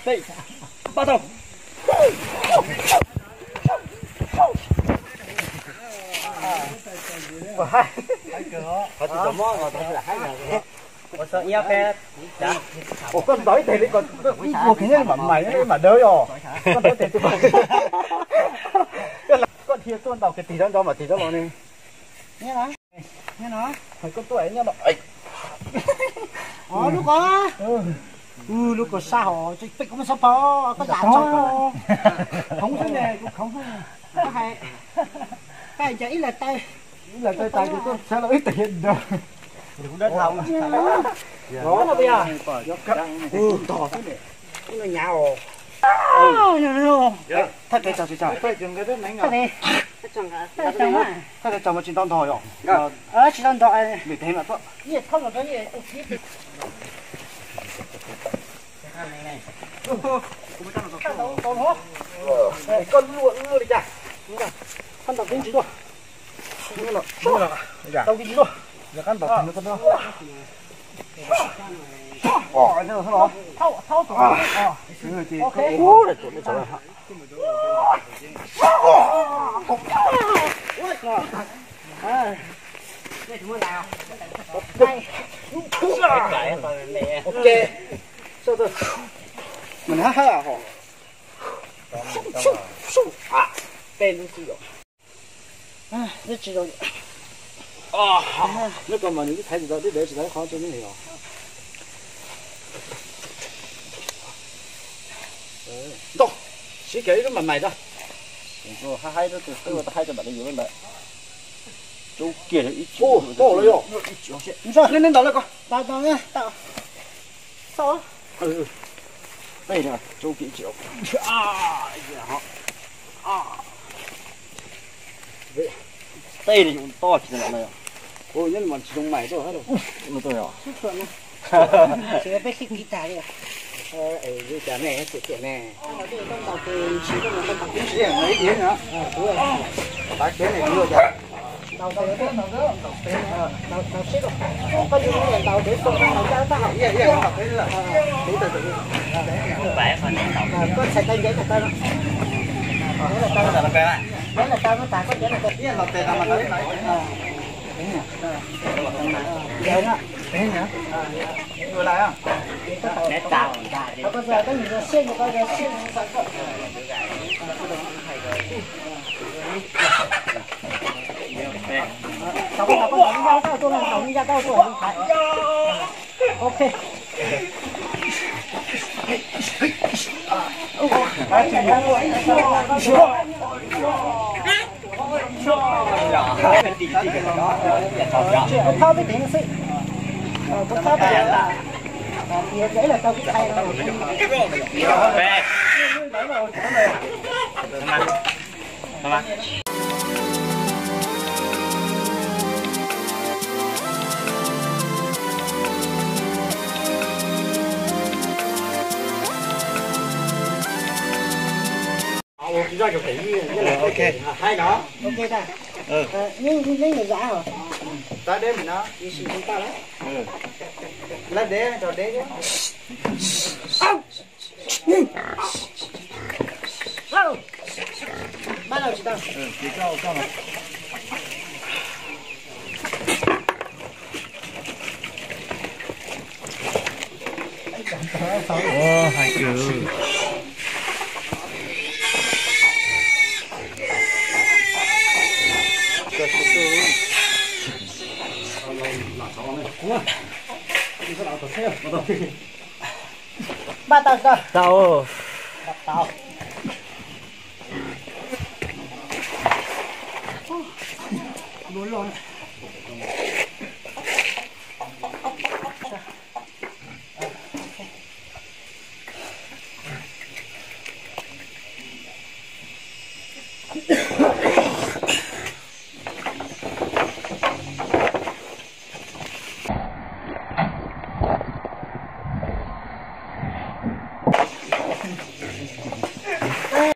Peb, pab tau. Ua, koj ntaus ib teg li ko, ib puas kiag nyob mam mais mam dawb os. Koj ntaus ib teg, koj dhia tuaj ntaus kiag tig rov nrov mam tig rov los ne. Koj tuaj nyob no. Lub ko, lub ko sab hos peb kuv muab xab pho, koj zam tso. Khoov xwb ne, kuv khoov xwb. Koj hais, koj hais ib lawm taw, ib lawm taw tas kuv tuaj tshab los ib teg ntawd. Thaj teg tso tsis tso. Thaj teg tso mas tsis tau ntog yom. Tsis tau ntog. Lwm teg mas tuaj. Koj luaj luaj li cas? Koj ntaus kiag ntsis dua. Ntaus kiag ntsis dua. Yog koj ntaus tig no koj dua. Thauj, thauj tus. Ok. Ok. Mas nws hab hab hos. Tej lub tsis yom. Lub tsis yom. Lub ko mas nws twb thaiv tsis tau, twb dev tsis tau qhov tseeb yom. Ntau, siv kiag ib lub mas mais tso. Haib haib rau tus twb ua tau haib rau mam li yuav lub ntawd. Tsub kiag ib tsis. Ua, tau lawm yom. Ib tsis, nej ntaus lawm ko. Tau, tau, tau. Tej no tsub kiag ib tsis. Tej no yuav toj tsis tau lawm no. Ua, nyob no mas tsis zoo mais tuaj. Peb sib kiv tag li. Li cas ne, tiam tiam ne. Tav kev ne, li cas? Koj txhais taw ntev tag taw no. Ntev tag taw no tas koj ntev tag taw. Ntev na. Ok. Kuv thauj peb teev xwb. Kuv thauj peb teev. Tiav txawv ib los tau kuv thaiv. Ok. Haib no. Ok tag. Neb neb nws zam hos. Tab deb mus no. Lab deb, rau deb thiab. Mab los tsis tau. Npaj tau tsis tau? Tau. Tau. Dua loj.